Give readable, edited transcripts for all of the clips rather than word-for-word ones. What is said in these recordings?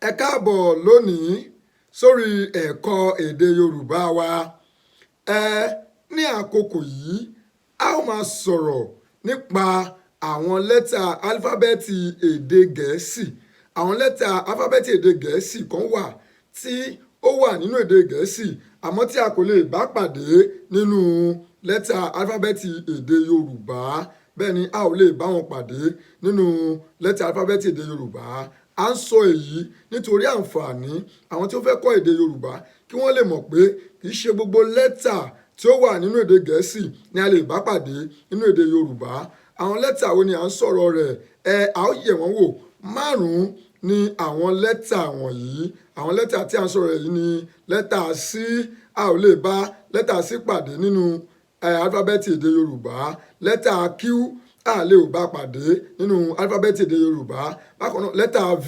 Ẹ káàbọ̀ lónìí sórí ẹ̀kọ́ èdè Yorùbá wa. Ẹ ní àkókò yìí, a ó máa sọ̀rọ̀ nípa àwọn lẹ́tà álífábẹ́ẹ̀tì èdè Gẹ̀ẹ́sì. Àwọn lẹ́tà álífábẹ́ẹ̀tì èdè Gẹ̀ẹ́sì kan wà tí ó wà nínú èdè Gẹ̀ẹ́sì, àmọ́ tí a kò lè bá pàdé nínú lẹ́tà álífábẹ́ẹ̀tì èdè Yorùbá. Bẹ́ẹ̀ ni, a ò lè bá wọn pàdé nínú lẹ́tà álífábẹ́ẹ̀tì èdè Yorùbá. À ń sọ èyí nítorí àǹfààní àwọn tí ó fẹ́ kọ́ èdè Yorùbá, kí wọ́n lè mọ̀ pé kì í ṣe gbogbo lẹ́tà tí ó wà nínú èdè Gẹ̀ẹ́sì ni a lè bá pàdé nínú èdè Yorùbá. Àwọn lẹ́tà wo ni à ń sọ̀rọ̀ rẹ̀? Ẹ a ó yẹ̀ wọ́n wò. Márùn-ún ni àwọn lẹ́tà wọ̀nyí. Àwọn lẹ́tà tí à ń sọ̀rọ̀ yìí ni lẹ́tà C. A ò lè bá lẹ́tà C pàdé nínú álífábẹ́ẹ̀tì èdè Yorùbá. Lẹ́tà Q, a lè ò bá pàdé nínú álífábẹ́ẹ̀tì èdè Yorùbá. Bákan náà, lẹ́tà V,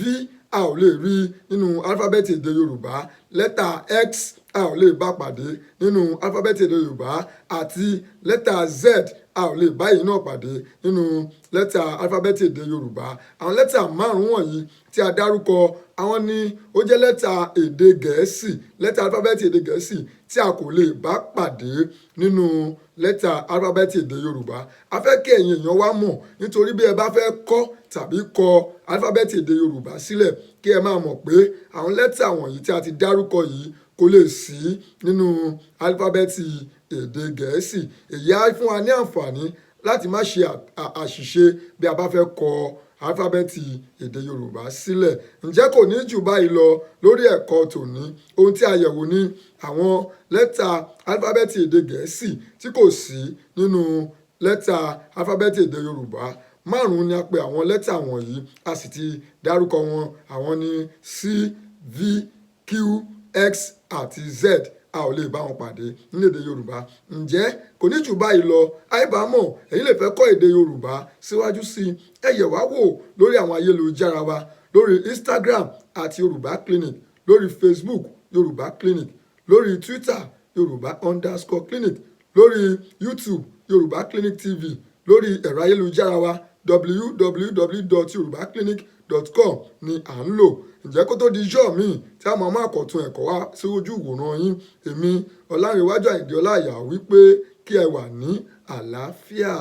a ò lè rí nínú álífábẹ́ẹ̀tì èdè Yorùbá. Lẹ́tà X, a ò lè bá pàdé nínú álífábẹ́ẹ̀tì èdè Yorùbá, àti lẹ́tà Z, a ò lè bá èyí náà pàdé nínú lẹ́tà álífábẹ́ẹ̀tì èdè Yorùbá. Àwọn lẹ́tà márùn-ún wọ̀nyí tí a dárúkọ, àwọn ni ó jẹ́ lẹ́tà èdè Gẹ̀ẹ́sì, lẹ́tà álífábẹ́ẹ̀tì èdè Gẹ̀ẹ́sì tí a kò lè bá pàdé nínú lẹ́tà álífábẹ́ẹ̀tì èdè Yorùbá. A fẹ́ kí ẹ̀yin èèyàn wa mọ̀, nítorí bí ẹ bá fẹ́ kọ́ tàbí kọ álífábẹ́ẹ̀tì èdè Yorùbá sílẹ̀, kí ẹ máa mọ̀ pé àwọn lẹ́tà wọ̀nyí tí a ti dárúkọ yìí kò lè sí nínú álífábẹ́ẹ̀tì èdè Gẹ̀ẹ́sì. Èyí á fún wa ní àǹfààní láti má ṣe àṣìṣe bí a bá fẹ́ kọ álífábẹ́ẹ̀tì èdè Yorùbá sílẹ̀. Ǹjẹ́ kò ní jù báyìí lọ lórí ẹ̀kọ́ tòní. Ohun tí a yẹ̀wò ní àwọn lẹ́tà álífábẹ́ẹ̀tì èdè Gẹ̀ẹ́sì tí kò sí nínú lẹ́tà álífábẹ́ẹ̀tì èdè Yorùbá. Márùn-ún ni a pè àwọn lẹ́tà wọ̀nyí, a sì ti dárúkọ wọn. Àwọn ni C, V, Q, X àti Z. A ò lè bá wọn pàdé nínú èdè Yorùbá. Ǹjẹ́ kò ní jù báyìí lọ. Àìbámọ̀ ẹ̀yin lè fẹ́ kọ́ èdè Yorùbá síwájú sí i, ẹ yẹ̀ wá wò lórí àwọn ayélujára wa: lórí Instagram @YorùbáClinic, lórí Facebook Yorùbá Clinic, lórí Twitter Yorùbá_clinic, lórí YouTube Yorùbá Clinic TV, lórí ẹ̀rọ ayélujára wa www.yorubaclinic.com ni à ń lò. Ǹjẹ́ kó tó di ijọ́ míì tí a máa mú àkọ́tun ẹ̀kọ́ wá sí ojú ìwòran yín, èmi, Ọlánrewájú Àyìndé Ọláìyá, wípé kí ẹ wà ní àlàáfíà.